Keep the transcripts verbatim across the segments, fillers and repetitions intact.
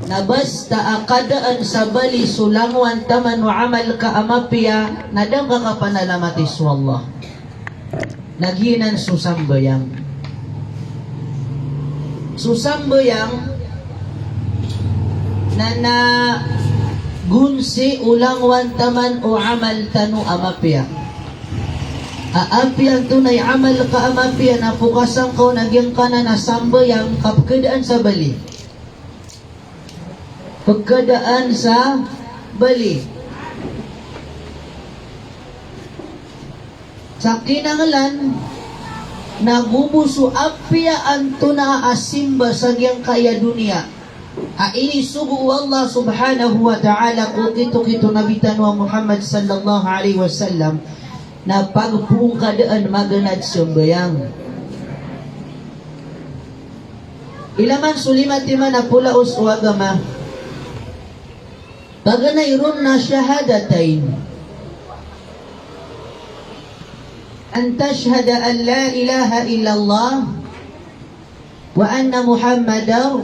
Na basta a kadaan sa bali so langowan taman o amal ka a mapiya, na da ngka kapanalamati so Allah. Na giyanan so sambayang. So sambayang na, na gonsi o langowan taman o amal tano a mapiya. A apiya antonaa i amal ka a mapiya na pokasan ka on a giyangkanan a sambayang ka pekadaan sa bali. Pekadaan sa bali. Sa kinanglan na go bo so apiya antonaa a simba sa giyangkaya doniya a inisogo o Allah subhanahu wa ta'ala ko okit-okit o Nabi tano a Muhammad sallallahu alaihi wasallam, na pagpoon ka daan maganad sambayang. Ila man so lima timan a polaos o agama. Paganay ron na shahadatain. An tashhada an la ilaha illallah wa anna Muhammadar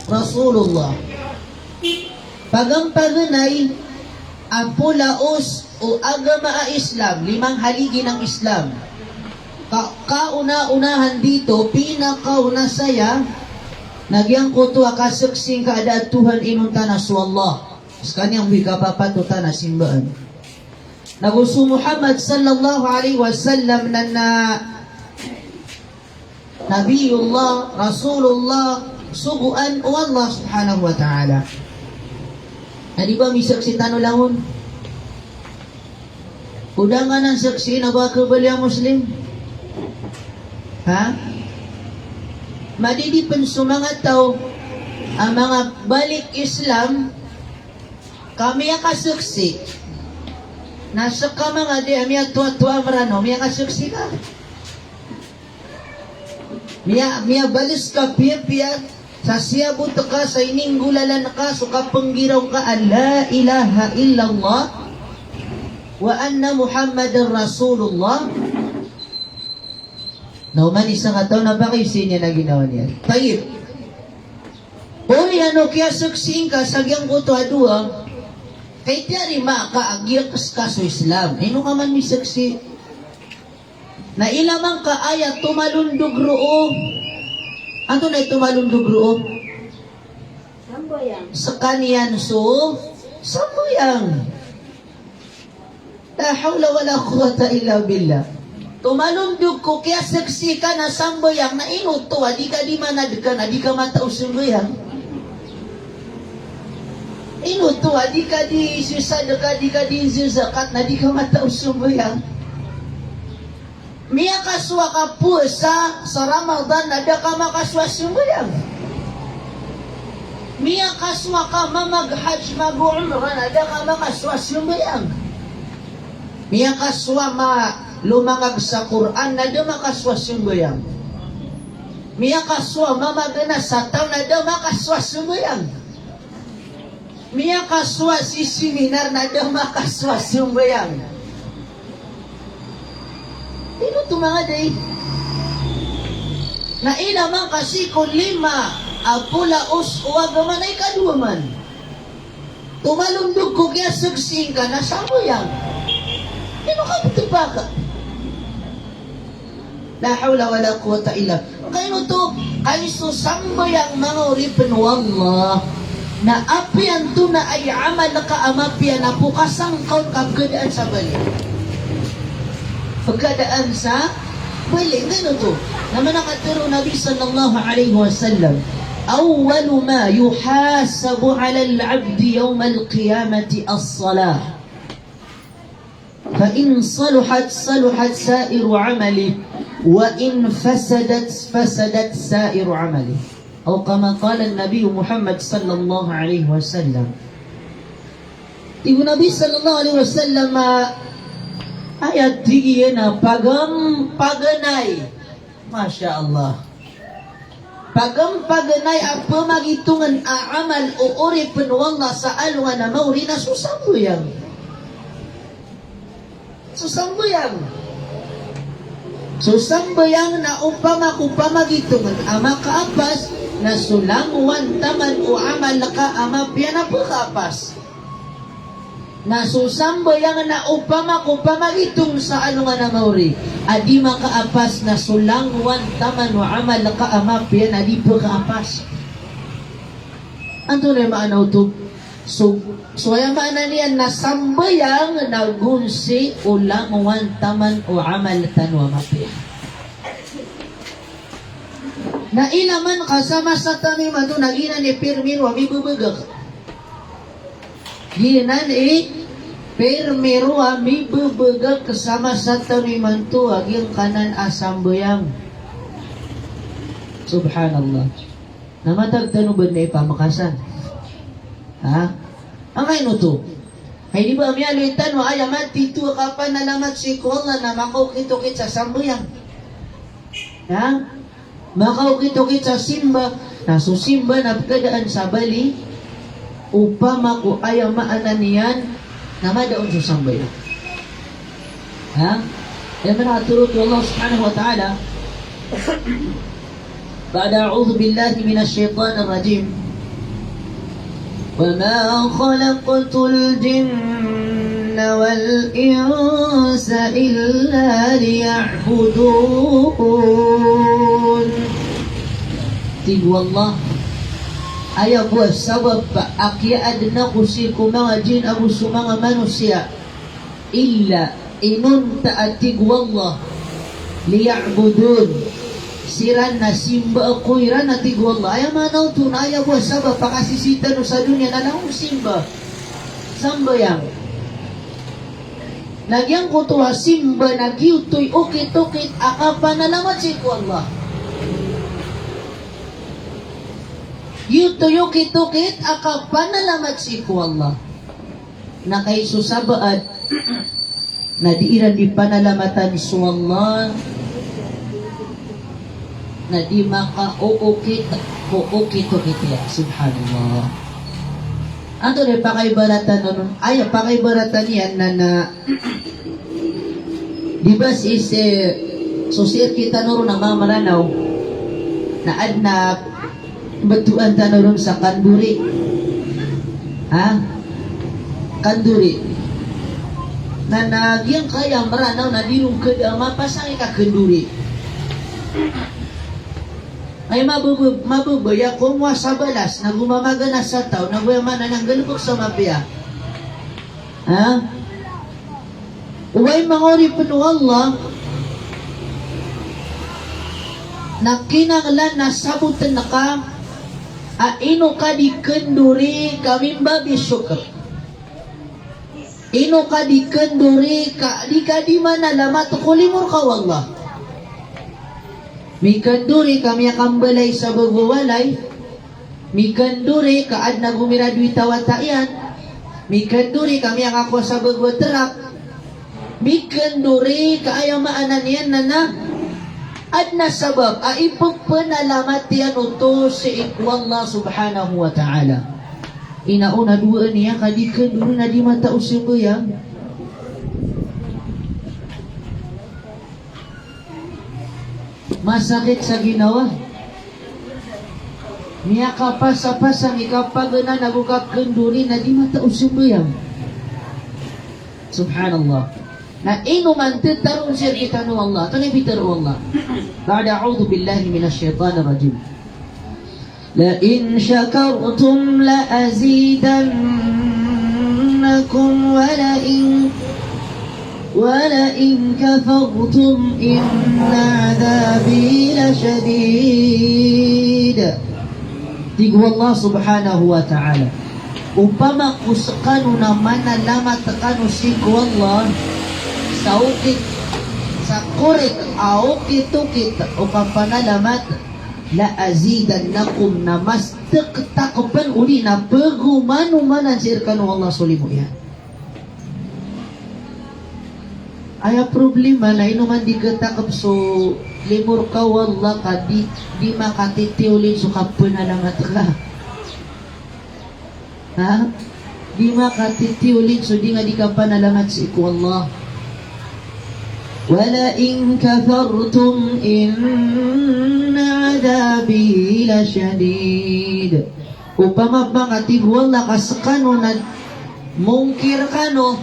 Rasulullah. Paganpaganay a polaos o agama a Islam, limang haligi ng Islam. Ka-, kauna-unahan dito, pinakauna saya, na giyangkoto a kasaksi ngka a da a Tuhan inonta na so Allah. Sekaniyan bo i kapapatotan a simbaan. Na go so Muhammad sallallahu alaihi wasallam na, na Nabiyullah, Rasulullah, sogoan o Allah subhanahu wa ta'ala. Na di ba misaksi tano langon? O da ngka nan saksiin a ba ka bali a Muslim? Ha? Madidi pen so manga taw a manga balik Islam, ka miyakasaksi. Na seka manga di a miyatoatoa Meranaw, miyakasaksi ka. Miya, miyabalas ka piyapiya sa siyabot ka, sa ininggolalan ka so kapenggiraw ka a la ilaha illallah wa anna Muhammadar Rasulullah. Na oman i sakataw na pakaiza iyan a ginawa niyan. Tayyib. Oriyan o kiyasaksiin ka sa giyangkoto a dowa, ka itiyarima ka a giyangkas ka so Islam. Ino ka man misaksi? Na ila man ka aya tomalondog roo. Antonaa i tomalondog roo? Sambayang. Sekaniyan so sambayang. La hawla wala quwwata illa billah. Tomalondog ko kiyasaksi ka na sambayang, na ino oto a di ka di manadkan a di ka matao sambayang? Ino oto a di ka di sisadka, di ka di zakat na di ka matao sambayang? Miyakasowa ka powasa sa Ramadan na da ka makasowa sambayang. Miyakasowa ka mamaghaj, mag-umrah na da ka makasowa sambayang. Miyakasowa ma-, lomangag sa Qur'an na da makasowa sambayang. Miyakasowa mamagana sa taw na da makasowa sambayang. Miyakasowa si seminar na da makasowa sambayang. Ino oto manga day? Na ila man ka sii ko lima a polaos o agama na ikadowa man. Tomalondog ko kiyasaksiin ka na sambayang. Ino ka petepaka? La hawla wala quwwata illa. Ka ino oto, ka so sambayang manga oripen o Allah. Na apiya antonaa i amal ka a mapiya na pokasan ka on ka pegadaan sa bali. Pegadaan sa bali, ka ino oto. Na mana katharo o Nabi sallallahu alaihi wasallam, "Awwalu ma yuhasabu 'alal 'abdi yawmal qiyamati as-salah." Fa in saluhat, saluhat sa'iru amalihi, wa in fasadat, fasadat sa'iru amalihi. Aw kama qala an-Nabi Muhammad sallallahu alaihi wasallam. Tig o Nabi sallallahu alaihi wasallam, ah, aya tig iyan a pagam-, paganay. Masha Allah. Pagam-, paganay a pemagitongan a amal o oripen o Allah sa alongan a maori na so sambayang. So sambayang. So sambayang na opama ko pamagitongan a makaapas, Na so langowan taman o amal ka a mapiya na pkaapas. Na so sambayang na opama ko pamagitong sa alongan a maori a di makaapas, na so langowan taman o amal ka a mapiya na di pkaapas. Antonaa i maana oto? So, so aya maana niyan na sambayang na gonsi o langowan taman o amal tano a mapiya. Na ilay man ka sa masa tano imanto na giyanan i pirmiro a mibebegek. Giyanan i pirmiro a mibebegek sa masa tano imanto a giyangkanan a sambayang. Subhanallah. Na matag tano ba na ipamakasan? Ha? Angkaino oto? Hay di ba miyaaloy tano a aya matito a kapanalamat sii ko Allah na makaokit-okit sa sambayang. Ha? Makaokit-okit sa simba. Na so simba na pkadaan sa bali, opama ko aya maana niyan na madaon so sambayang. Ha? Aya maana a tharo o Allah subhanahu wa ta'ala, ba'da a'udhu billahi minash shaytanir rajim. وما خلقت الجن والإنس إلا ليعبدون. Tig o Allah, aya bo a sabap a kiyaadn ako sii ko manga jinn ago so manga manosiya, illa, inonta a tig o Allah, liya'budun, siran na simbaa ko iran a tig o Allah. Aya maana oto na aya bo a sabap a kasisii tano sa doniya na langon simba, sambayang. Na giyangkoto a simba na giyoto i okit-okit a kapanalamat sii ko Allah. Giyoto i okit-okit a kapanalamat sii ko Allah. Na kay so sabaad na di iran di panalamatan so Allah, na di makaookit ko okit-okit iyan. Subhanallah. Antonaa i pakaibaratan on? Aya pakaibaratan iyan na, na di ba sii, sii, so sii rktano ron a manga Mranaw na adn a btowan tano ron sa kandori. Ha? Kandori. Na, na giyangkaya Mranaw na di ron kda a mapasang i kakndori. Ay mababa-, mababaya ko mowasa balas, na go mamaganas sa taw, na go aya maana na nggalbk sa mapiya. Ha? Oway manga oripn o Allah, na kinanglan na sabotn ka a ino ka di kndori ka min babi shukr. Ino ka di kndori ka di ka di manalamat ko limo rka o Allah. Mikndori ka miyakambalay sa bago a walay. Mikndori ka adn a gomirado i tawata iyan. Mikndori ka miyakakowa sa bago a trak. Mikndori ka aya maana niyan na, na adn a sabap a ippanalamat iyan oto sii ko Allah subhanahu wa ta'ala. Ino on a dowa niyan ka di kndori na di matao sambayang. Masakit sa ginawa. Miyakapasapasang i kapagana ago kakndori na di matao sambayang. Subhanallah. Na ino man tataroon sii rktano o Allah. Antonaa i pitharo o Allah? Ba'da a'udhu billahi minash shaytanir rajim. لئن شكرتم لأزيدنكم ولئن، ولئن كفرتم إن عذابي لشديد. Tig o Allah subhanahu wa ta'ala, opama ko skano na manalamat kano sii ko Allah sa okit, sa korek a okit-okit o kapanalamat, la azidannakum, na mas tk-, takpn odi na pagomanomanan sii rkano o Allah so limo iyan. Aya problema na ino man di ktakp so limo rka o Allah ka di, di makatitiolin so kapanalamat ka. Ha? Di makatitiolin so di nga di kapanalamat sii ko Allah. Wa la in kafartum inna adhabi lashadid. Opama pman ka tig o Allah ka skano na mongkir kano,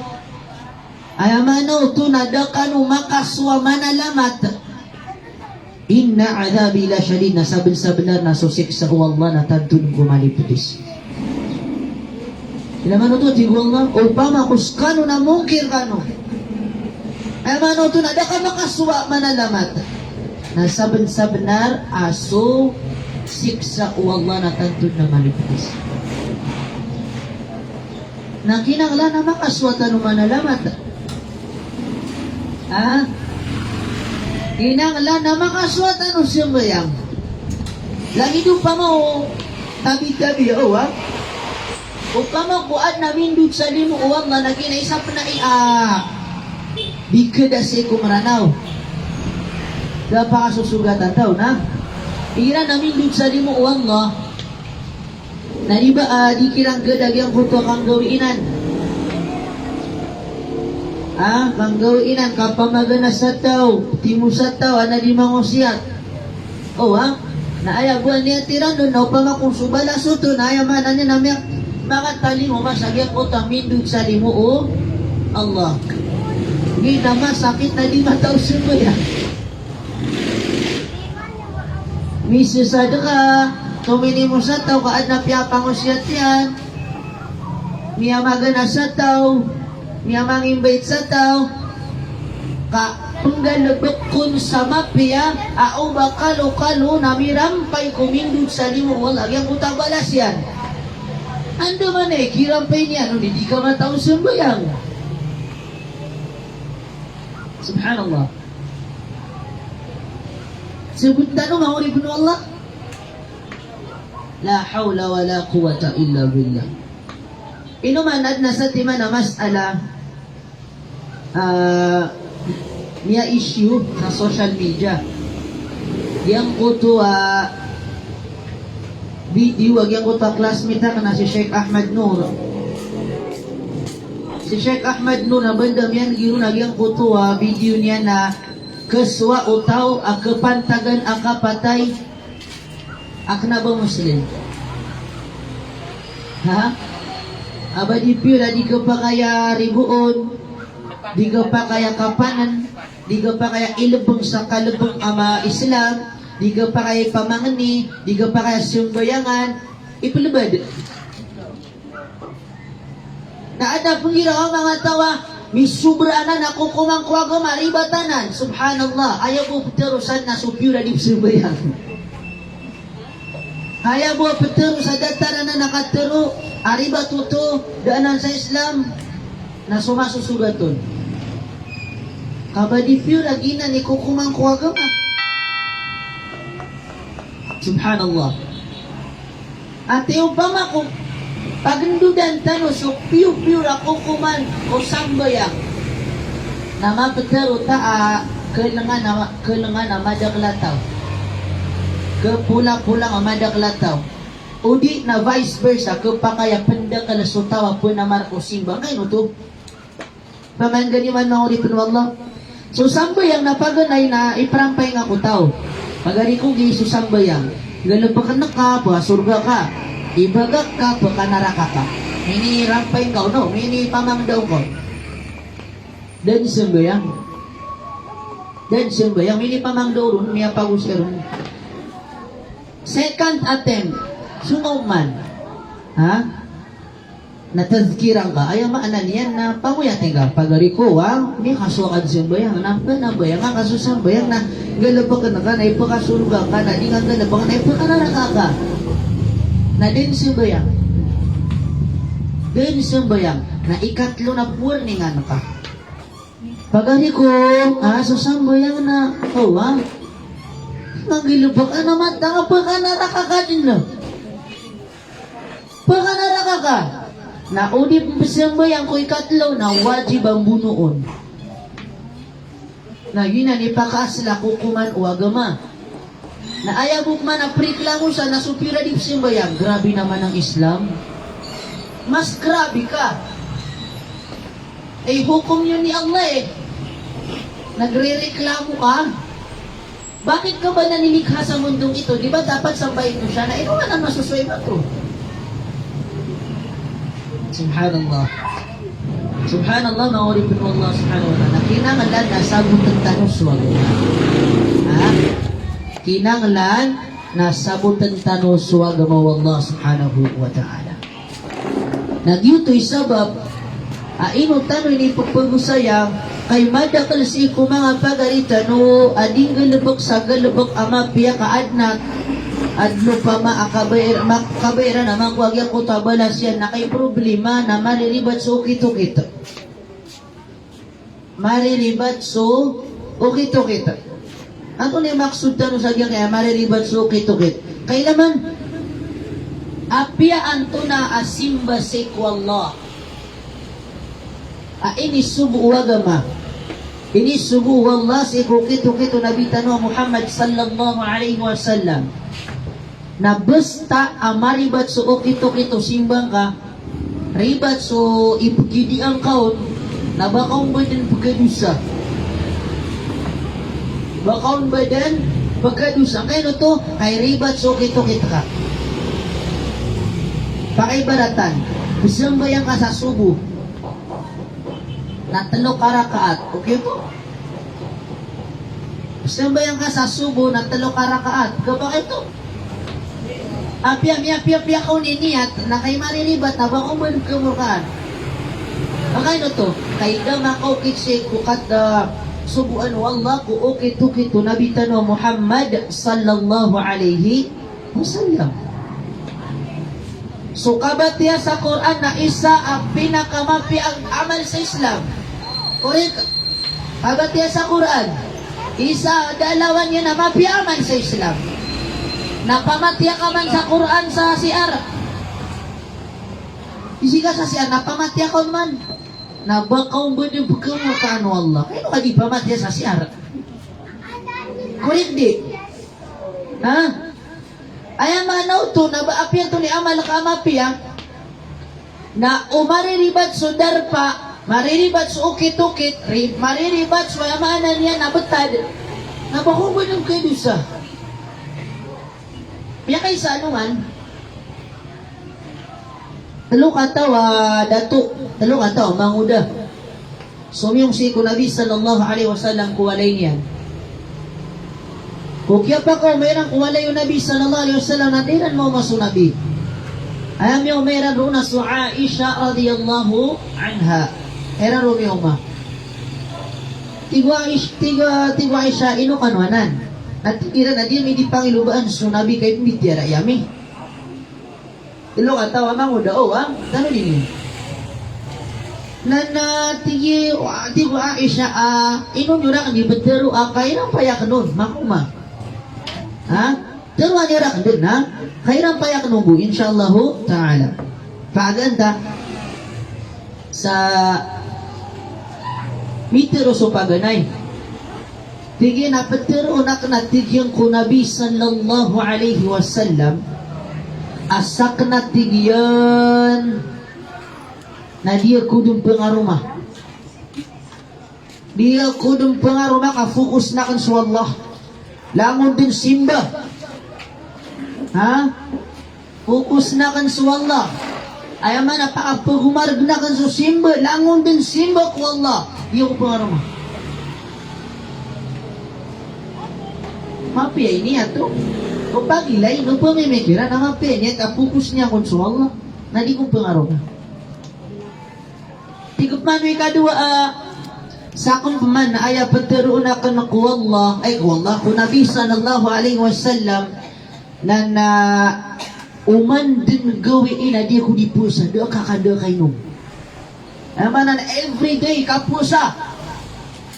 aya maana oto na da kano makasowa manalamat. Inna adhabi lashadid, na sabensabenar na so siksa o Allah na tanto den ko maliptis. Ino man oto, tig o Allah, opama ko skano na mongkir kano, aya maana oto na da ka makasowa manalamat, na sabensabenar a so siksa o Allah na tanto den a maliptis. Na kinanglan a makasowa tano manalamat. Ha? Kinanglan a makasowa tano sambayang. Lagid opama o tabi-tabi, o, ha? Opama ko aden a mindod sa limo o Allah na kinaisa pn a, di keda sii ko Mranaw. Da pakasosorgatan taw, na? Iran a mindod sa limo o Allah. Na di ba, ah, di kiran keda giyangkoto a kanggawii nan. Ah, kanggawii nan, kapamaganasa taw, timo sa taw, ana di mangosiyat. O, ha? Na aya bo a niyat iran don, na opama kon so balas oto, na aya maana niyan na miya, makatalingoma sa giyangkoto a mindod sa limo o Allah. Giya masakit na di mataw sambayang. Misasadka, tominimo sa taw ka aden a piyapangosiyat iyan. Miyamaganasa taw, miyamangimbait sa taw. Ka pnggalebek kon sa mapiya a o ba kalokalo na mirampay ko mindod sa limo o Allah giyangkoto a balas iyan. Andamanaya i kirampay niyan, o di, di ka mataw sambayang. Subhanallah. Sabot tano, manga oripn o Allah. La hawla wala quwwata illa billah. Ino man aden a satiman a masala, ah, miya-issue sa social media. Giyangkoto a video a giyangkoto a classmate akn a si Sheikh Ahmad Noor. Si Sheikh Ahmad Noor na banda miyan'g iron a giyangkoto a video niyan na kasowa o taw a kapantagan a kapatay a kna ba Muslim. Ha? A ba di piyor a di khapakay a rigoon, di khapakay a kapanen, di khapakay a ilebeng sa kalebeng a ma-Islam, di khapakay a ipamangni, di khapakay a sambayangan, ipelebad. Na adn a pnggiraw a manga taw a misobra anan a kokoman ko agama, ribat anan. Subhanallah. Aya bo ptharoon na so piyor a di pzambayang. Aya bo ptharoon sa datar anan a katharo a ribat oto, da anan sa Islam, na so masosogat on. Ka ba di piyor a giyanan i kokoman ko agama. Subhanallah. Ati opama ko pagndodan tano so piyor-piyor a kokoman o sambayang, na maptharo ta a khalengan a, khalengan a madakl a taw, khapolapolang a madakl a taw. O di na vice versa, khapakay a pndakl so taw a pnamar ko simba. Angkaino oto? Pamanggani man, manga oripn o Allah. So sambayang na paganay na iprampay ngka ko taw. Pagari ko gii so sambayang. Galbkn ka, pkasorga ka. Ibagak ka, pkanaraka ka. Minirampay ngka on, minipamangndao ngka on. Da dn sambayang. Da dn sambayang, minipamangndao ron, miyapagosay ron. Second attempt. So man. Ha? Na tazkira ngka, aya maana niyan na pangoyat ngka, pagari ko, a, miyakasowa ka dn sambayang, na pnambayang ka, ka so sambayang na galbkn ka, na ipkasorga ka, na di ngka galbkn, na ipkanaraka ka. Na da dn sambayang. Da dn sambayang. Na ikatlo na warningan ka. Pagari ko, a, so sambayang na, o, a, manggalbk ka na mata ngka, pkanaraka ka dn, no? Pkanaraka ka. Na o di pzambayang ko ikatlo na wajib a mbonoon. Na giyanan i pakaasl a kokoman o agama. Na aya bo pman a priklamo sa na so piyor a di pzambayang, grabe naman ang Islam. Mas grabe ka. Ay, hokom iyan ni Allah, e. Nagrereklamo ka. Bakit ka ba nanilikha sa mundong ito? Di ba dapat sambahin mo siya na ino nga na masosoy ba to? Subhanallah. Subhanallah, manga oripn o Allah subhanahu wa ta'ala. Kinanglan na sabotn tano so agama. Ha? Kinanglan na sabotn tano so agama o Allah subhanahu wa ta'ala. Na giyoto i sabap a ino tano inipphagosaya, ka ay madakl sii ko manga pagari tano a di nggalbk sa galbk a mapiya ka adn a, adn opama a kabaya, ma-, kabaya iran a mangkowa giyangkoto a balas iyan, na kay problema na mariribat so okit-okit. Mariribat so okit-okit. Antonaa i maksod tano sa giyangkaya mariribat so okit-okit? Kailaman, apiya antonaa a simba sii ko Allah a inisogo o agama, inisogo o Allah sii ko okit-okit o Nabi tano a Muhammad sallallahu alaihi wasallam. Na basta a maribat so okit-okit o simba ngka, ribat so ipgidiyaan ka on, na ba ka on ba dn pkhadosa. Ba ka on ba dn pkhadosa. Angkaino oto? Kay ribat so okit-okit ka. Pakaibaratan, pzambayang ka sa sobo na tlo ka rakaat. Okay oto? Sambayang ka sa sobo na tlo ka rakaat. Kabaya oto? Apiya, miyapiyapiya ka on i niyat, na kay mariribat na ba ka on ba dn pkhamorkaan. Angkaino oto? Kay da makaokit sii ko kat, ah, sogoan o Allah ko okit-okit o Nabi tano a Muhammad sallallahu alaihi wasallam. So kabatiya sa Qur'an na isa a pinakamapiya a amal sa Islam. Korek? Kabatiya sa Qur'an, isa a da a lawan iyan a mapiya a amal sa Islam. Na pamatiya ka man sa Qur'an sa C R. Izi ka sa C R, na pamatiya ka on man, na ba ka on ba dn pkhamorkaan o Allah. Kay ino ka di pamatiya sa C R? Korek di? Ha? Aya maana oto na ba apiya oto i amal ka a mapiya, na o mariribat so darpa, mariribat so okit-okit, ri-, mariribat so, aya maana niyan na btad, na ba ka on ba dn pkhadosa. Miyakaisa alongan. Tlo kataw a dato, tlo kataw a mangoda. Somiyong sii ko Nabi sallallahu alaihi wasallam ko walay niyan. Ko kiyapakaoma iran ko walay o Nabi sallallahu alaihi wasallam na di iran maoma so Nabi. Aya miyaoma iran roo na so Aisha radhiyallahu anha. Iran roo miyaoma. Tig o Aish-, tig o, tig o Aisha, ino kano anan? Na tig iran a di ami di pangilobaan so Nabi ka ipmbitiyarai ami. Tlo kataw a mangoda, o, a, tano dn iyan. Na, na, tig i, wa, tig o Aisha a, ino niyo rakn di ptharoa ka iran payakn on, makaoma. Ha? Tharoa niyo rakn dn, ha? Ka iran payakn on bo, insha Allahu ta'ala. Pagaan ta sa mitharo so paganay. Tig iyan a ptharoon akn a tig iyan ko Nabi sallallahu alaihi wasallam a sakn a tig iyan na di ako dn pngaroma. Di ako dn pngaroma ka focus-n akn so Allah. Langon dn simba. Ha? Focus-n akn so Allah. Aya maana a pakapagomargn akn so simba, langon dn simba ko Allah. Di ako pngaroma. Mapiya i niyat oto. O pagilay, o pamimikiran a mapiya i niyat a focus niyan kon so Allah. Na di ko pngaroma. Tig pman o ikadowa a, sakn pman aya ptharoon akn ko Allah, ay ko Allah, ko Nabi sallallahu alaihi wasallam, na, na oman dn gawii na di ako di powasa, da ka kakan, da ka kainom. Aya maana na everyday ka powasa.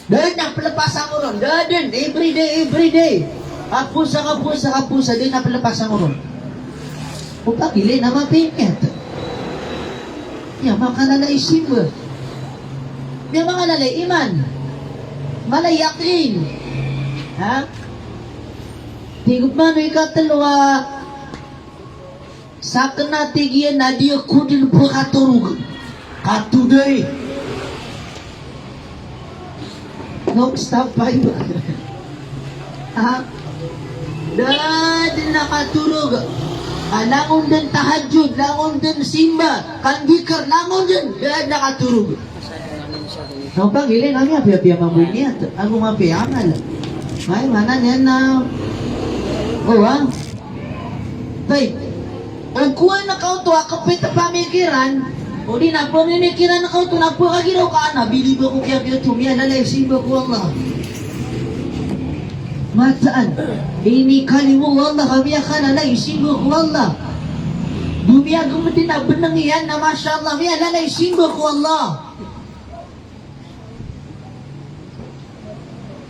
Da dn a plepasang on ron, da dn, everyday, everyday. Ka powasa, ka powasa, ka powasa, da dn a plepasang on ron. O pagilay na mapiya i niyat. Miyamakalala i simba. Miyamakalala i iman. Mala i yakin. Ha? Tig pman o ikatlo a, sakn a tig iyan na di ako dn pkatorog. Katoday. Nok stop five. Ha? Da dn a katorog. Ah, langon dn tahajjud, langon dn simba, kandikr, langon dn. Da dn a katorog. Sa pagilay na miyapiyapiya mambo i niyat ago mapiya i amal. Maana niyan na, o, ha? Tayyib. O kowan ka oto a kapit a pamikiran, odi na pamimikiran ka oto na pagiraw ka a na bilib ako kiyapiya oto, miyalala i simba ko Allah. Mataan. Ini kalimullah a miyakalala i simba ko Allah. Bo miyagmd dn a bnng iyan na masha Allah, miyalala i simba ko Allah.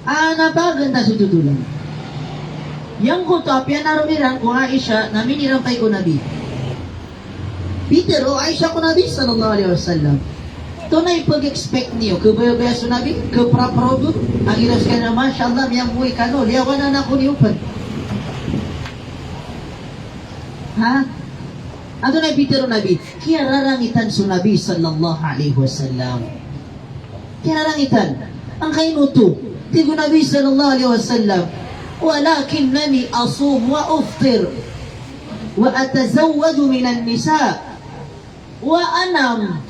Ana paganta so totolan. Giyangkoto a piyanaro iran ko Aisha na minirampay ko Nabi. Pitharo o Aisha ko Nabi sallallahu alaihi wasallam, antonaa i pag-expect niyo? Kabayabaya so Nabi? Kapraproud? Ago igira skaniyan, masha Allah, miyamoway kano, liyawanan ako niyo pn. Ha? Antonaa i pitharo o Nabi? Kiyararangitan so Nabi sallallahu alaihi wasallam. Kiyararangitan. Angkaino oto? Tig o Nabi sallallahu alaihi wasallam, "Walakinnani asumu wa uftir, wa atazawwaju minan nisa, wa anam.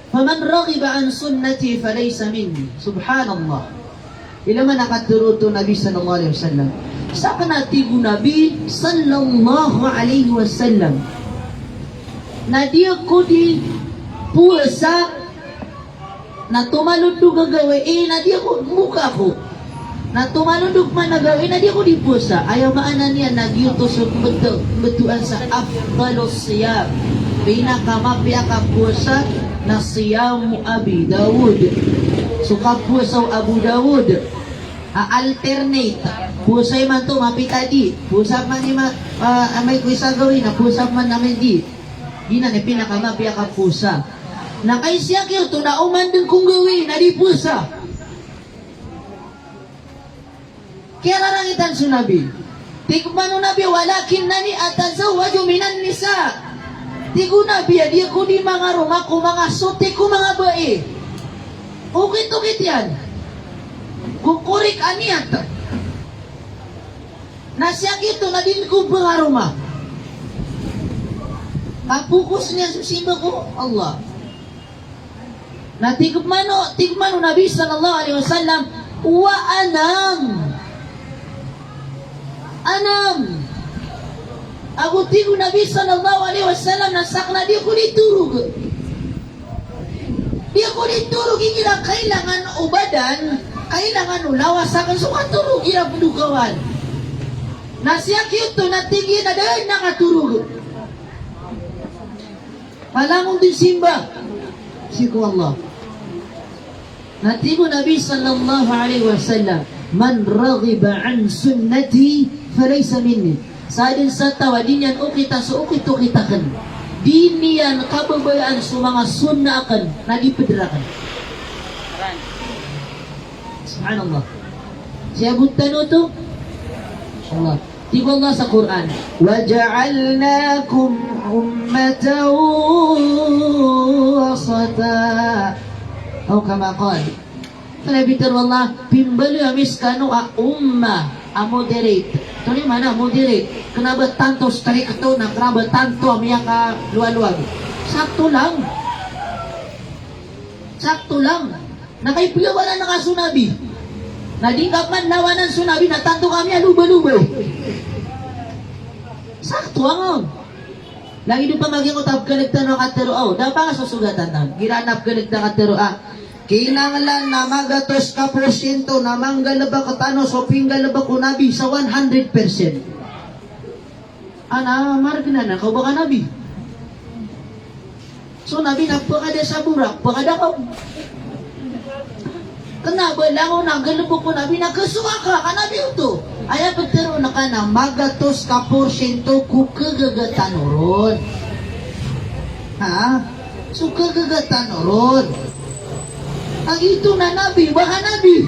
Faman raghiba an sunnati falaysa minni." Subhanallah. Ilay man a katharo oto o Nabi sallallahu alaihi wasallam. Sakn a tig o Nabi sallallahu alaihi wasallam na di ako di powasa na tomalodog a gawii na di ako, mboka ako. Na tomalodog man a gawii na di ako di powasa. Aya maana niyan na giyoto so mbto-, mbtoan sa afdalus siyam. Pinakamapiya a kapowasa na siyamu Abi Dawud. So kapowasa o Abu Dawud. A alternate. Powasa imanto, mapita di. Powasa man ima-, ah, amay ko isa gawii na powasa man amay di. Giyanan i pinakamapiya a kapowasa. Na kay siyaki oto na oman dn ko gawii na di powasa. Kiyararangitan so Nabi. Tig man o Nabi, "Walakinnani atazawwaju minan nisa." Tig o Nabi a di ako di mangaroma ko manga soti ko manga bai. Okit-okit iyan. Kokorik a niyat. Na siyaki oto na di ako pangaroma. Kapokus niyan so simba ko Allah. Na tig man o, tig man o Nabi sallallahu alaihi wasallam, "Wa anam." Anam. Ago tig o Nabi sallallahu alaihi wasallam na sakn a di ako di torog. Di ako di torog igira kailangan o badan, kailangan o lawas akn so katorog igira pndokawan. Na siyaki oto na tig iyan a da dn a katorog. Palangon di simba sii ko Allah. Na tig o Nabi sallallahu alaihi wasallam, "Man raghiba an sunnati falaysa minni." Sadn sa taw a di niyan okita so okit-okit akn, di niyan kababayaan so manga sunnah akn, na di pd rakn. Subhanallah. Siyabot tano oto? Allah. Tig o Allah sa Qur'an, "Wa ja'alnakum ummatan wasata." Aw kama qal. Kna a pitharo o Allah, pimbaloy ami skano a ummah a moderate. Antonaa i maana a moderate? Kna a ba tanto strikto, na kna a ba tanto a miyakaloaloag. Sakto lang. Sakto lang. Na kay piyawala na ka so Nabi. Na di ngka pman lawanan so Nabi na tanto ka miyalobaloba. Sakto angka on. Lagid o pamagingkoto a pkhalg tano a katharo, aw, da a pakasosogat tano. Igira na pkhalg tano a katharo a kinanglan na magatos ka porsyento na manggalbk tano so pinggalbk o Nabi sa one hundred percent. Ana margn anan ka o ba ka Nabi. So Nabi na pkada sa Burak, pkada ka. Kna a ba langon a galbk o Nabi na kasowa ka, ka Nabi oto. Aya ptharoon ka na magatos ka porsyento ko khagaga tano ron. Ha? So khagaga tano ron. Kagiya oto na Nabi, ba ka Nabi.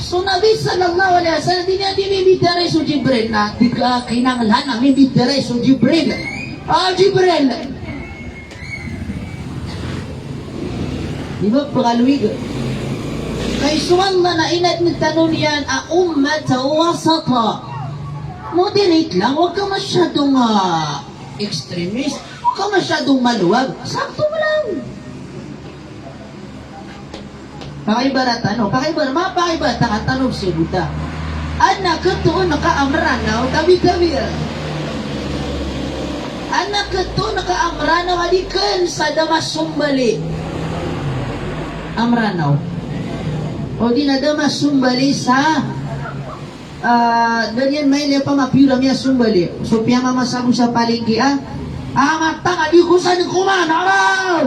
So Nabi sallallahu alaihi wasallam, di niyan di mimbidaray so Jibril na, di ka kinanglan a mimbidaray so Jibril. Ah, Jibril. Di ba, pkhalowig. Kay so Allah na inadn tano niyan a ummatan wasata. Moderate lang, wag ka masyadong, ah, extremist, wag ka masyadong maluwag. Sakto mo lang. Pakaibarat tano, pakaibar-, mapakaibarat tano so buta. Adn a khatoon ka a Mranaw, tabi-tabi. Adn a khatoon ka a Mranaw a di kn sa da masombali a Mranaw. O di na da masombali sa, ah, da niyan mailay a pamapiyor a miyasombali. So piyamamasa bo sa palengke a, ah, matang a di ko san koman, araw!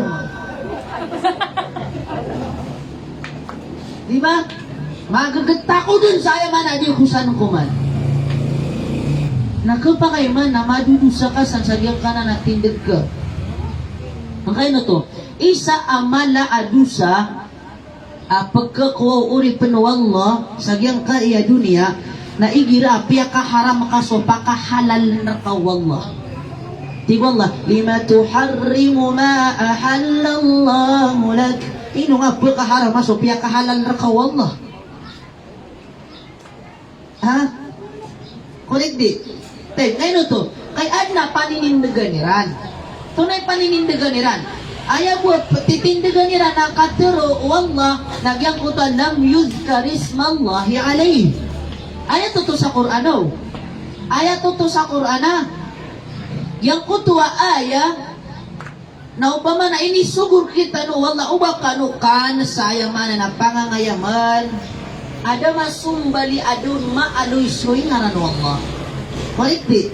Di ba? Magageta ko dn sa aya maana a di ko san koman. Na khapakay man na madodosa ka san sa giyangkanan a tindg ka. Angkaino oto? Isa a mala a dosa a pkhakowa o oripn o Allah sa giyangkaya doniya, na igira a piyakaharam ka so pakahalaln rka o Allah. Tig o Allah, "Lima tuharrimu ma ahallallahu lak?" Ino nga pkhaharam a so piyakahalal rka o Allah? Ha? Correct di? Tayyib, angkaino oto? Kay adn a paninindgan iran. Antonaa i paninindgan iran? Aya bo a p-, titindgan iran a katharo o Allah na giyangkoto a lam yudhkar ismallahi alayh. Ayat oto sa Qur'an, o. Ayat oto sa Qur'an, a. Giyangkoto a ayat na opama na inisogo rktano o Allah, o ba kano kan sa aya maana na pangangayamn a da masombali a da on maaloy so ingaran o Allah. Correct di?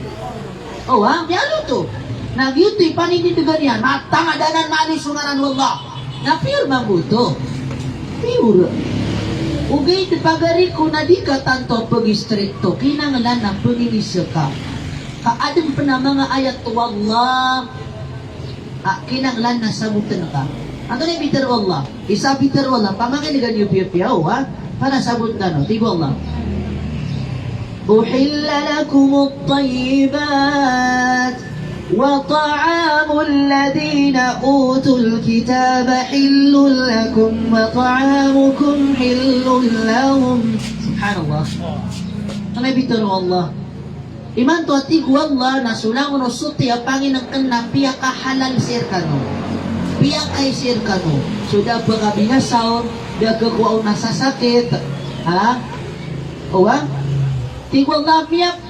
O, ha? Miyaaloy oto. Na giyoto i paninindgan iyan, matang a da anan maaloy so ngaran o Allah. Na piyor mambo oto. Piyor. Ogaid pagari ko na di ka tanto a pag-istrikto, kinanglan na paginiza ka. Ka adn pn a manga ayat o Allah a kinanglan na sabotn ka. Antonaa i pitharo o Allah? Isa a pitharo o Allah, pamangingan iyo piyapiya, o, ha? Para sabotn tano, tig o Allah, "Uhilla lakumut tayyibat, wa ta'amul ladhina utul kitaba hillul lakum, wa ta'amukum hillul lahum." Subhanallah. Antonaa i pitharo o Allah? Imanto a tig o Allah na so langon o soti a panginngkn na piyakahalal sii rkano. Piyakay sii rkano. So da pkabinasa on, da khakowa on a sasakit. Ha? O, ha? Tig o Allah, miya-,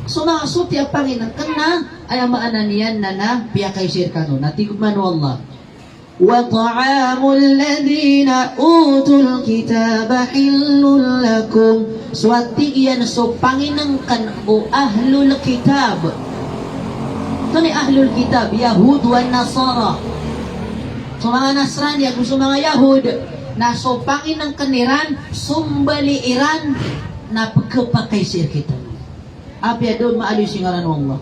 so manga soti a panginngkn na, aya maana niyan na, na piyakay sii rkano. Na tig man o Allah, "Wa ta'amul ladhina utul kitaba hillul lakum." So a tig iyan so panginngkn o ahlul kitab. Antonaa i ahlul kitab? Yahud wan Nasara. So manga Nasrani ago so manga Yahud, na so panginngkn iran, sombali iran, na pkhapakay sii rkitano. Apiya da on maaloy so ingaran o Allah.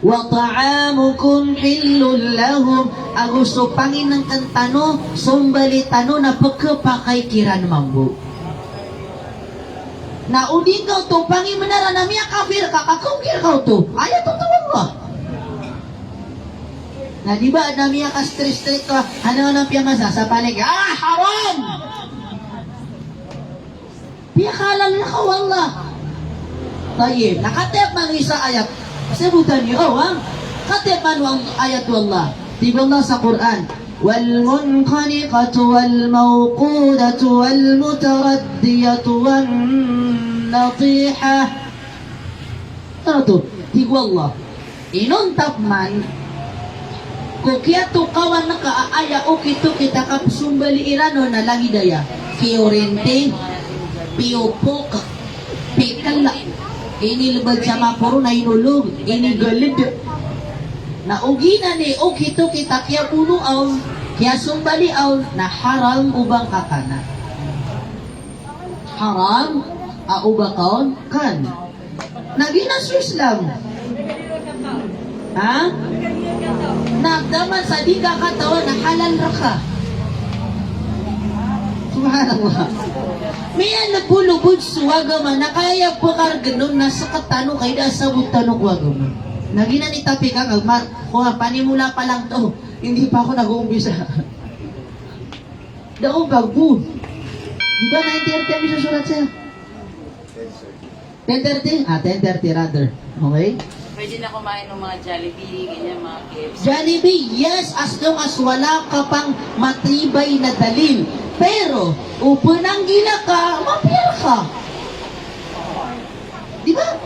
"Wa ta'amukum hillul lahum." Ago so panginngkn tano, sombali tano na pkhapakay kiran mambo. Na o di ngka oto pangimnaran a miyakafir ka, ka kaongkir ka oto. Ayat oto o Allah. Na di ba na miyaka-stress-stress ka, ano-ano piyamasa sa palengke, ah, haram! Piyakahalal rka o Allah. Tayyib. Na katii man isa ayat. Sabotan iyo, o, ha? Katii man o ayat o Allah. Tig o Allah sa Qur'an, "Wal munkhaniqatu wal mawqudatu wal mutaraddiyatu wan natihah." Ano oto? Tig o Allah, inonta pman ko kiyatokawan ka a aya okit-okit a kapsombali iran on na lagid aya: kiyorinti, piyopok, pikla, inilbad sa maporo na inolog, inigalid. Na ogaid na okit-okit a kiyabonoa on, kiyasombalian on, na haram o ba ngka kanan. Haram a o ba ka on kan. Na giyanan so Islam. Ha? Na taman sa di ka katawan na halal rka. Subhanallah. Miyalbolobod so agama na kaya pkargn on na sktano kay da sabot tano ko agama. Na giyanan i topic a, ma-, ko nga panimola pa lang to. Hindi pa ako nag-uumpisa. Da ko bago. Di ba nine thirty ang isosorat saiya? Ten thirty? Ah, ten thirty rather. Okay? Pwede na kumain ng mga Jollibee, ganyan, mga K F C. Jollibee, yes, as long as wala ka pang matibay na dalil. Pero, o pnanggila ka, mapiya ka. Di ba?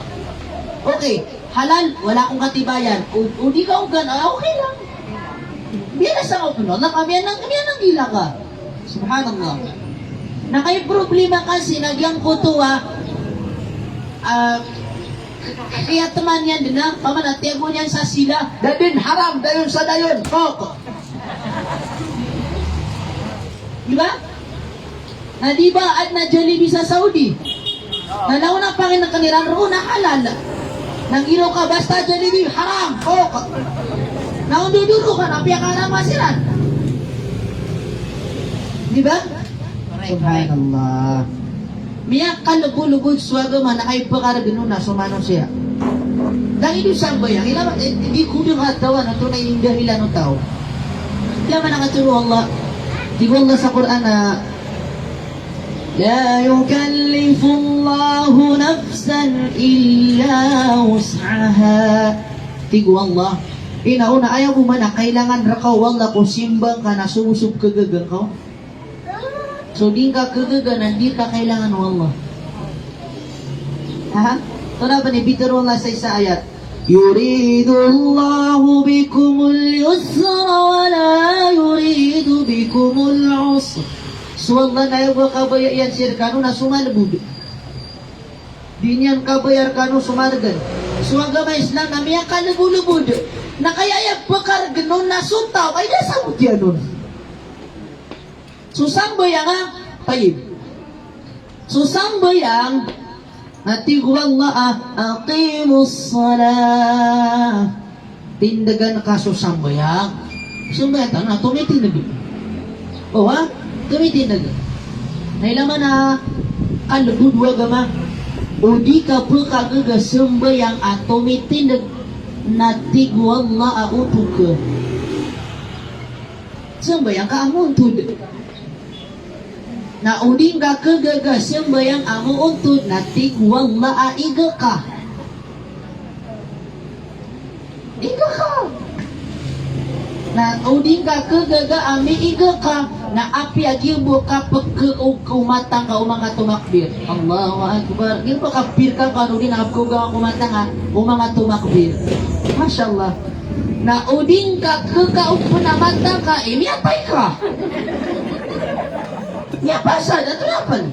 Okay, halal, wala akong katibayan. O, o di ka ogan, ah, okay lang. Bilang sa open, wala ka, miyanang, miyananggila ka. Subhanallah. Na kay problema kasi na giyangkoto a, ah, kiyatman iyan dn a, paman a tiyago niyan sa sila, da dn haram, dayon sa dayon, kok. Di ba? Na di ba adn a Jollibee sa Saudi? Na langon a pangnngkn iran roo na halal. Na giraw ka basta Jollibee, haram, kok. Na ondodoro ka na piyakaharam a siran. Di ba? Subhanallah. Miyakalbolbod so agama na kay pkargn on na so manosiya. Lagid o sambayang, ilay man, eh, di ko dn katawan antonaa i dahilan o taw. Ilay man a katharo o Allah. Tig o Allah sa Qur'an a, "La yukallifullahu nafsan illa wus'aha." Tig o Allah. Ino, aya bo man a kailangan rka o Allah ko simba ngka na so bo so pkhagaga ngka on. So di ngka khagaga na di ka kailangan o Allah. Ha? Antonaa pn i pitharo o Allah sa isa a ayat? "Yuridullahu bikumul yusra wa la yuridu bikumul usra." So Allah na aya bo a kabaya iyan sii rkano na so malbod. Di niyan kabaya rkano so margn. So agama Islam na miyakalbolbod. Na kay aya pkargn on na so taw, kay da sabot iyan on. So sambayang a, tayyib. So sambayang, na tig o Allah a, "Aqimus salah." Tindgan ka so sambayang. Sambayang tano na tomitindg. O, ha? Tomitindg. Na ilay man a kalbod o agama. O di ka pkhagaga sambayang a tomitindg, na tig o Allah a oto ka. Sambayang ka a montod. Na o di ngka khagaga sambayang a moontod na tig o Allah a iga ka. Iga ka. Na o di ngka khagaga a miiga ka, na apiya giya bo kapkhaoga ka o mata ngka oman ka tomakbir. Allahu Akbar. Giya bo kapkhaoga ka o di na kapkhaoga ka o mata ngka oman ka tomakbir. Masha Allah. Na o di ngka khakaoga a mata ngka, eh, miyatay ka. Miyapasad, antonaa pn?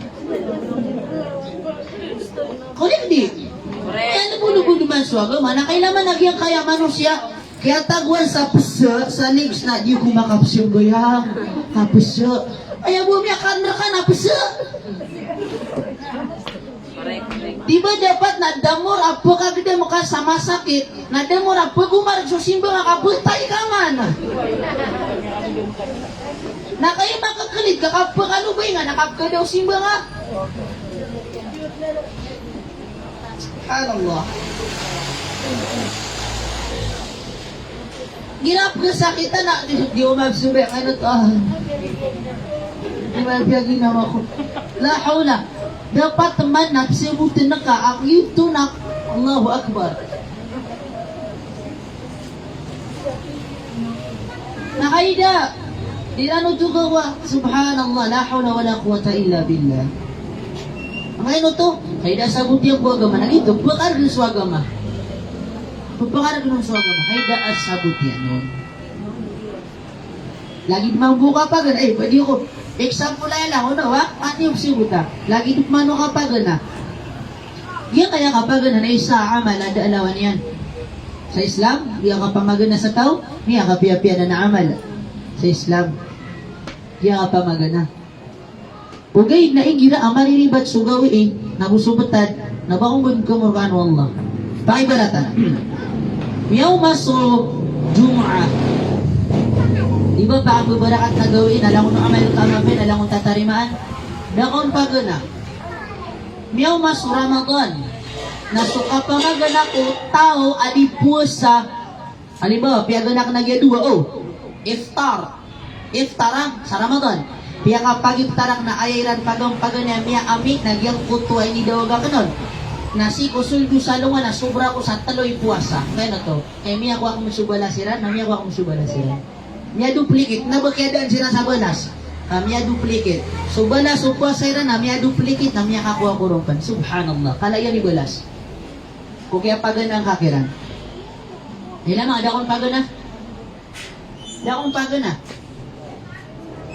Correct di? Correct. Aya lbodlbod man so agama, na kailangan a giyangkaya manosiya, kiyatagoan sa psa, sa legs na di ko makapsambayang, kapsa. Aya bo miyakanrka na psa. Di ba dapat na the more a pkagdam ka sa masakit, na the more a pgomarg so simba ngka ka ptay ka man. Na kay makaklit ka, ka pkalobay nga, na kapkada o simba ngka. Subhanallah. Igira pkhasakitan a, di, di ko mapsambayang, ano to, ah. Di ba, piyaginawa ko. La hawla. Dapat man na psabotn ka a giyoto na. Allahu Akbar. Na kay da, di ran oto gawa. Subhanallah, la hawla wala quwwata illa billah. Angkaino oto? Kay da sabot iyan ko agama, na giyoto, pkargn so agama. Pkargn so agama, kay da a sabot iyan on. Lagid mambo o kapagana, eh, pwede ko. Example aya lang, ono, wa? Ano yung sibuta? Lagid mambo o kapagana. Giyangkaya kapagana na isa a amal a da a lawan iyan. Sa Islam, di ka kapamagana sa taw, di ka kapiyapiya na amal. Sa Islam, di ka kapamagana. Ogaid na igira a mariribat so gawii, na go so btad, na ba on bo i pkhmorkaan o Allah. Pakibaratan. Miyaoma so Jumu'ah. Di ba pambarakat na gawii, na langon o amal ka a mapiya, na langon tatarimaan. Da ka on pagana. Miyaoma so Ramadan. Na so kapamagana ko taw a di powasa, halimbawa, piyagana akn a giya dowa, o. Iftar. Iftar, a, sa Ramadan. Piyakapagiptarak na aya iran pagampagan a miyaami na giyangkoto a inidawaga knon. Na sii ko soldo sa alongan na sobra ko sa tlo i powasa. Kaya na to. Kaya miyakowa ko so balas iran, na miyakowa ko so balas iran. Miya-duplicate, na ba kiyadaan siran sa balas. Ka miya-duplicate. So balas o powasa iran, na miya-duplicate, na miyakakowa ko ron pn. Subhanallah. Kala iyan i balas. Ko kiyapagana ngka kiran. Ila ma, da kon pagana. Da kon pagana.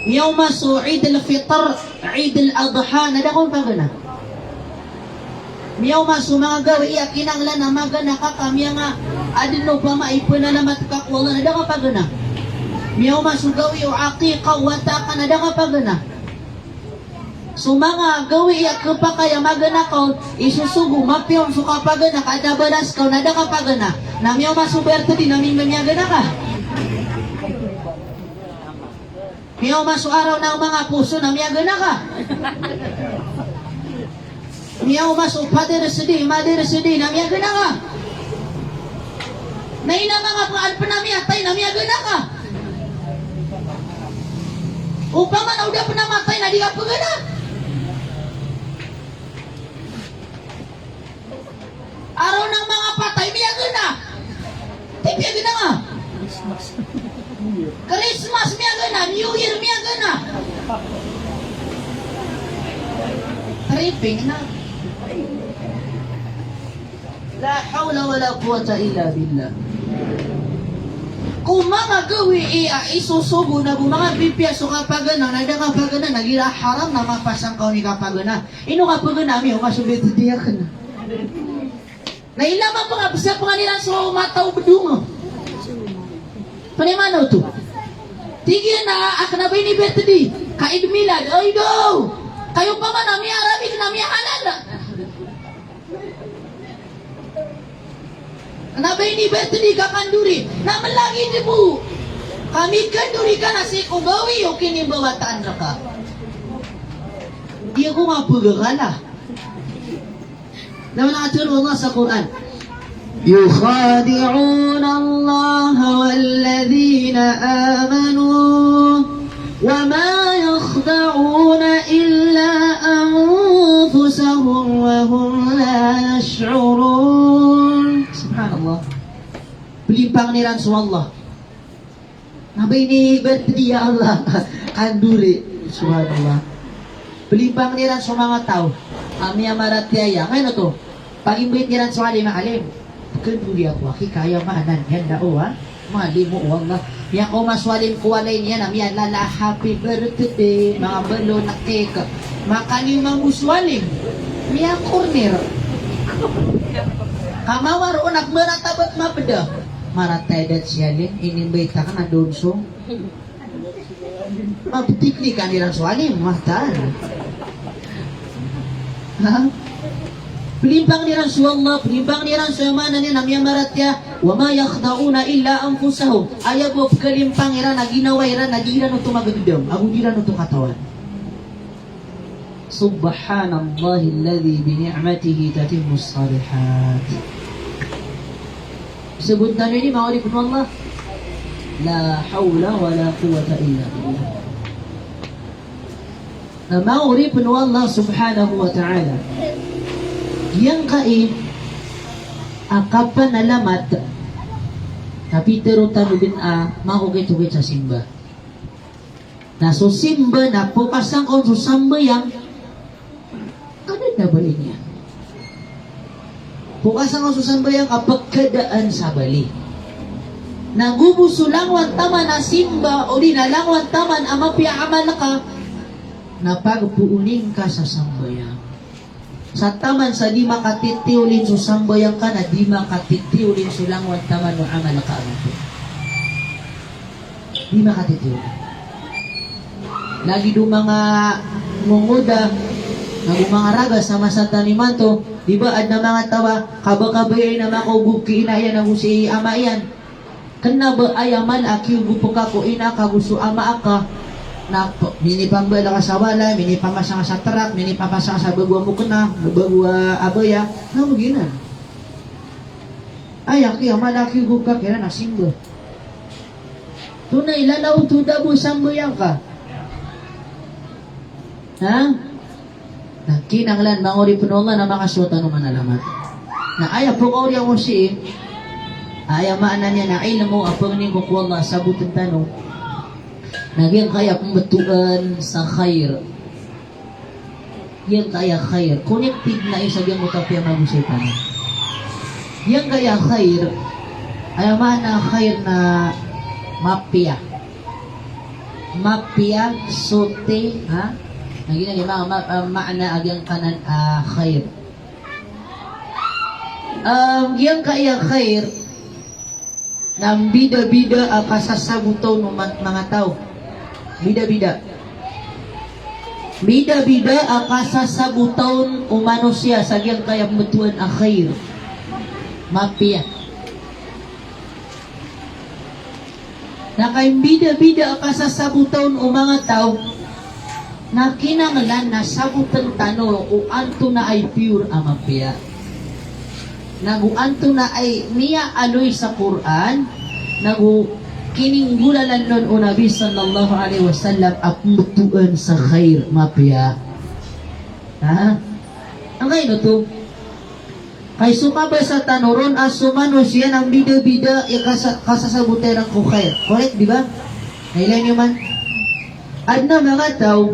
Miyaoma so Eid al-Fitr, Eid al-Adha, na da kon pagana. Miyaoma so manga gawii a kinanglan a magana ka ka miyanga adn opama i pnalamat ka ko Allah, na da ka pagana. Miyaoma so gawii o Aqiqah, wata ka, na da ka pagana. So manga gawii a khapakay a magana ka on, isosogo, mapiya on so kapagana ka, adn a balas ka on, na da ka pagana. Na miyaoma so birthday na mi-, miyagana ka. Miyaoma so araw ng mga puso na miyagana ka. Miyaoma so Father's Day, Mother's Day na miyagana ka. Na ina manga pn a miyatay na miyagana ka. Opama na o da pn a matay na di ka pagana. Araw ng mga patay, miyagana. Ti miyagana ka. Christmas miyagana, New Year miyagana. Tripping na. La hawla wala quwwata illa billah. Ko manga gawii a isosogo na bo manga pipiya so kapagana, na da ka pagana, na igira haram na mapasang ka on i kapagana. Ino kapagana ami, o kaso birthday akn. Na ila ma pangabsa panganiran so mata o bdong. Pnimano to. Tig iyan a akn a ba ini birthday, ka Eid Milad, oy do. Kayo pa man a miyarabik na miyahalal. Na ba ini birthday ka kandori, na mlagid bo. Ka mikandori ka na sii ko gawii o kinimbawataan rka. Di ako nga pagakala. Na manga atharo o Allah sa Qur'an. يخادعون الله والذين آمنوا وما يخدعون إلا أنفسهم وهم لا يشعرون. Subhanallah. Pelimpang iran so Allah. Na ba ini birthday, ya Allah. Kandori. Subhanallah. Pelimpang iran so manga taw a miyamaratiyaya. Ngayon oto, pagimbayt iran so alim, alim. Kandori ako, aki, kaya manan yan da o, ah. Malimo, wallah. Miyakaoma so alim ko walay niyan a miyalala, happy birthday, manga balon, cake. Makaniyo mambo so alim. Miyakorner. Kamawar o nak maratabat mapda. Maratay dat si alim, inimbayt akn a doon so. Mapteknikan iran so alim, mataan. Ha? Pelimpang iran so Allah, pelimpang iran so aya maana niyan a miyamaratiyaya, wa ma yakhda'una illa anfusahum. Aya bo pekelimpang iran a ginawa iran a di iran oto magegedam, ago di iran oto katawan. Subhanallahilladhi bi ni'matihi tatimmus salihat. Sebut tano ini, manga oripen o Allah. La hawla wala quwwata illa billah. Na manga oripen o Allah subhanahu wa ta'ala, giyangkai a kapanalamat, na pitero tano den a manga okit-okit sa simba. Na so simba na pokasan ka on so sambayang, ka da den a bali niyan. Pokasan ka on so sambayang ka pekadaan sa bali. Na go bo so langowan taman a simba, odi na langowan taman a mapiya a amal ka, na pagpoonin ka sa sambayang. Sa taman sa di makatitiolin so sambayang ka na di makatitiolin so langowan taman o amal ka a mapiya. Di makatitiolin. Lagid o manga mongoda, ago manga raga sa masa tano imanto, di ba, aden a manga taw a kabakabaya iyan a makaogop ki ina iyan ago si ama iyan. Kena ba aya mala a kiyogopen ka ko ina ka ago so ama aka, na p-, minipambala ka sa walay, minipamasa ka sa trak, minipamasa ka sa bago a mokena, bago a abaya, na oginan. Aya ki, aya mala a kiyogopen ka kiran na simba. Tonaa i lalaw oto da bo sambayang ka. Ha? Na kinanglan manga oripen o Allah na makasowa tano manalamat. Na aya pkaoriyan ko sii, aya maana niyan na ilmo a pangni ko ko Allah a saboten tano. Na giyangkaya pmbtowan sa khair. Giyangkaya khair. Connected na isa giyangkoto a piyamagosay tano. Giyangkaya khair, aya maana khair na mapiya. Mapiya, soti, ha? Na giyangkaya ma-, ma-, ah, maana a giyangkanan a khair. Em, giyangkaya khair, na mbida-bida a kasasabota on o ma-, manga taw. Mbida-bida. Mbida-bida a kasasabota on o manosiya sa giyangkaya pmbtowan a khair. Mapiya. Na kay mbida-bida a kasasabota on o manga taw, na kinanglan na saboten tano o antonaa i pure a mapiya. Nago antonaa i miyaaloy sa Qur'an, nago kininggolalan on o Nabi sallallahu alaihi wasallam a pmbtowan sa khair, mapiya. Ha? Angkaino oto? Kay so kabasa tano ron a so manosiya na mbida-bida i kasa-, kasasabota iran ko khair. Correct, di ba? Na ilay niyo man. Aden a manga taw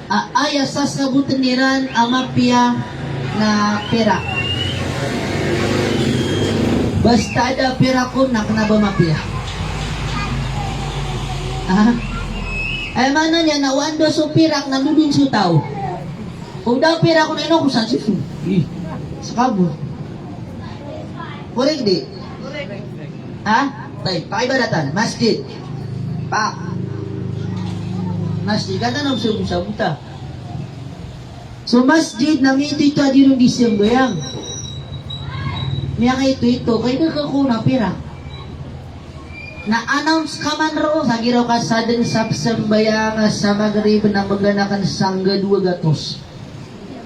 a aya sasaboten iran a mapiya na pirak. Basta da pirak on na kena ba mapiya. Ha? Aya maana niyan na o anda so pirak na doon so taw. O da pirak on, ino ko sa siso. Ih, sa kabor. Correct di? Ha? Tayyib, pakibaratan. Masjid. Pa. Masjid, kata na so sabota. So masjid na miyaito-ito a di ron di sambayang. Miyaito-ito, kay da ka ko na pirak. Na-announce ka man roo, sa giraw ka sa den sa psambayang sa Maghrib na maganakan sangga dowa gatos.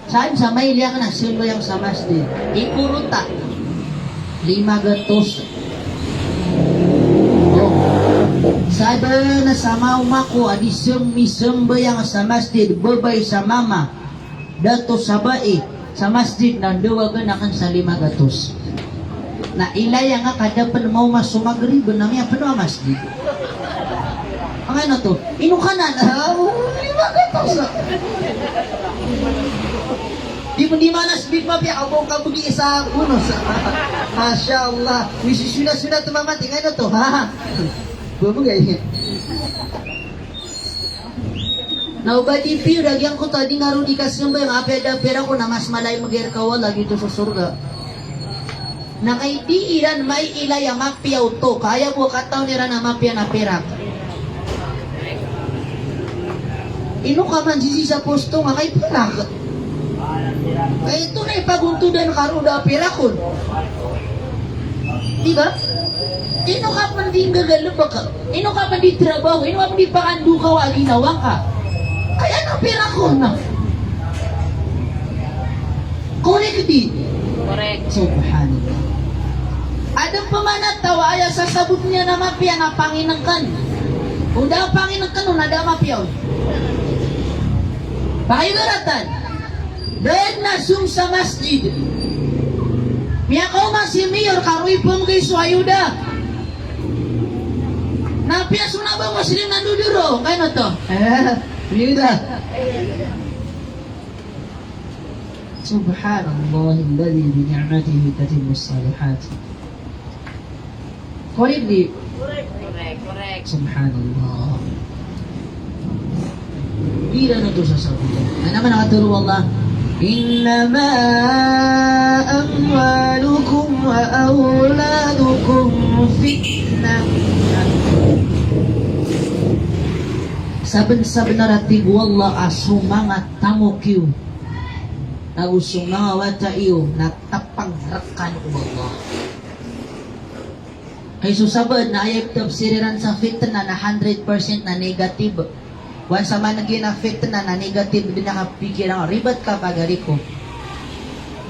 Saan sa mailay aken a sambayang sa masjid? Ikorota. Lima gatos. O. Sa den sa maoma ko a di sam-, misambayang sa masjid, babay sa mama. Dato sa bai sa masjid na ndawagan aken sa lima gatos. Na ilaya nga ka da pen maoma so Maghrib na miyapeno a masjid. Angkaino oto? Ino ka nan? Ah, lima gatos. Di pen di manas big mapiya, abo ka begi sa bonus. Masha Allah. Misisunat-sunat mamati, angkaino oto? Ha? Bebegay. Na o ba di pirak a giyangkoto a di nga ron di kasambayang, apiya da pirak on na mas mala i mgay rka o Allah giyoto so sorga. Na kay di iran maiilay a mapiya oto, ka aya bo a katawan iran a mapiya na pirak. Ino ka man sisii sa posto nga kay pirak. Kay oto na ipagontodan ka roo da pirak on. Di ba? Ino ka pen di nggagalebek? Ino ka pen di trabaho? Ino ka pen di pakandokawa a ginawa ngka? Kay ano pirak on na? Correct di? Correct. Subhanallah. Aden pman a taw a aya sasaboten iyan a mapiya na panginengken. O da panginengken on na da mapiya on. Pakibaratan. Da aden a song sa masjid. Miyakaoma si mayor ka roo ipemgay so ayuda. Na apiya so na ba Muslim na dodoro, angkaino oto? Eh, ayuda. Subhanallahilladhi bi ni'matihi tatimmus salihat. Correct di? Correct, correct. Subhanallah. Iran oto sasaboten. Aya maana a katharo o Allah, "Innama amwalukum wa awladukum fitnah." Saben-sabenar a tig o Allah a so manga tamok iyo ago so manga wata iyo na tepeng rektano o Allah. Kay so sabaad na aya iptafsir iran sa fitnah na hundred percent na negative. Oway sa maneg iyan a fitnah na negative, di na kapikiran, ribat ka pagari ko.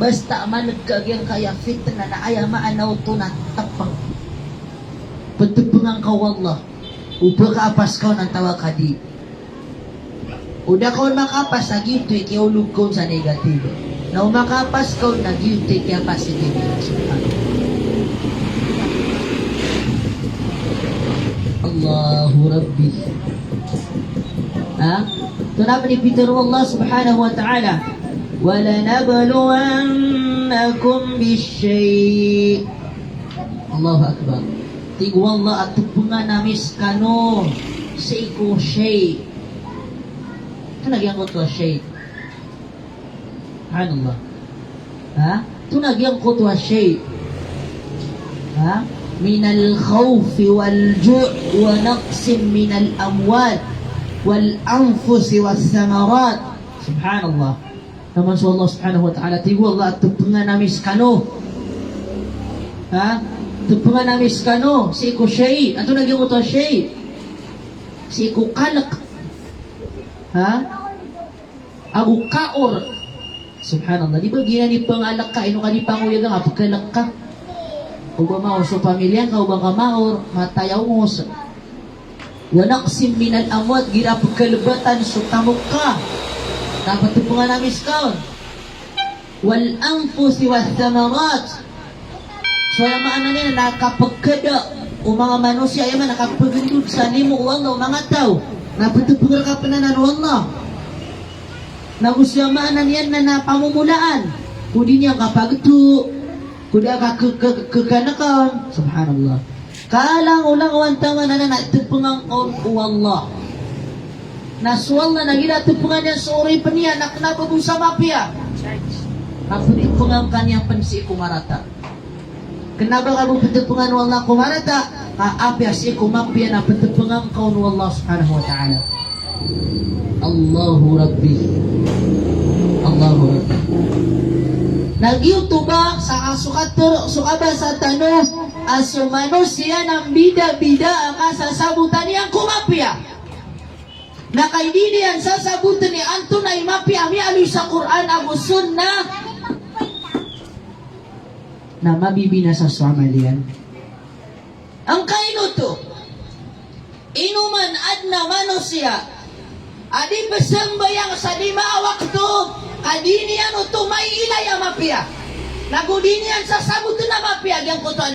Basta maneg ka giyangkaya fitnah na aya maana oto na tepeng. Petepengan ka o Allah. O ba ka a paskaw na tawa ka di. O da ka on makapas sa giyoto i kiyaolog ka on sa negative. Na o makapas ka on na giyoto i kiyapositive. Subhanallah. Allahu Rabbi. Ha? Antonaa pn i pitharo o Allah subhanahu wa ta'ala? "Walanabluwannakum bish-shay'." Allahu Akbar. Tig o Allah a tpngan ami skano sii ko shay'. Antonaa giyangkoto a shay'? Subhanallah. Ha? Antonaa giyangkoto a shay'? Ha? "Minal khawfi wal ju'i wa naqsin minal amwali wal anfusi was samarat." Subhanallah. Taman so Allah subhanahu wa ta'ala, tig o Allah a tpngan ami skano. Ha? Tpngan ami skano sii ko shay'. Antonaa giyangkoto a shay'? Sii ko kalk. Ha? Ago kaor. Subhanallah. Di ba giyanan i pangalk ka, ino ka di pangoyaga nga pkalk ka? O ba maor so pamilya ngka, o ba ka maor, matay a ongos. "Wa naqsin minal amwali," igira pkalbatan so tamok ka. Na ptpngan ami ska on. "Wal anfusi was samarat." So aya maana niyan na kapkada o manga manosiya, aya maana na kapgndod sa limo o Allah o manga taw. Na ptpngan rka pn anan o Allah. Na go so aya maana niyan na, na pamomolaan. Ko di niyan kapagto, ko di ka k-, k-, k-, kankan. Subhanallah. Kalangolangowan taman anan na tpngan ka on o Allah. Na so Allah na igira tpngan iyan so oripn iyan na kna ba bo sa mapiya? Na ptpngan ka niyan pn sii ko marata. Kna ba ka bo ptpngan o Allah ko marata, ka apiya sii ko mapiya na ptpngan ka on o Allah subhanahu wa ta'ala. Allahu Rabbi. Allahu Rabbi. Na giyoto ba sa, so katharo, so kabasa tano a so manosiya na mbidabida a kasasabotan iyan ko mapiya. Na ka di niyan sasabotn i antonaa i mapiya a miyaaloy sa Qur'an ago Sunnah, na mabibinasa so amal iyan. Angkaino oto? Ino man adn a manosiya a di pzambayang sa lima a wakto, ka di niyan oto maiilay a mapiya. Na go di niyan sasabotn a mapiya giyangkoto a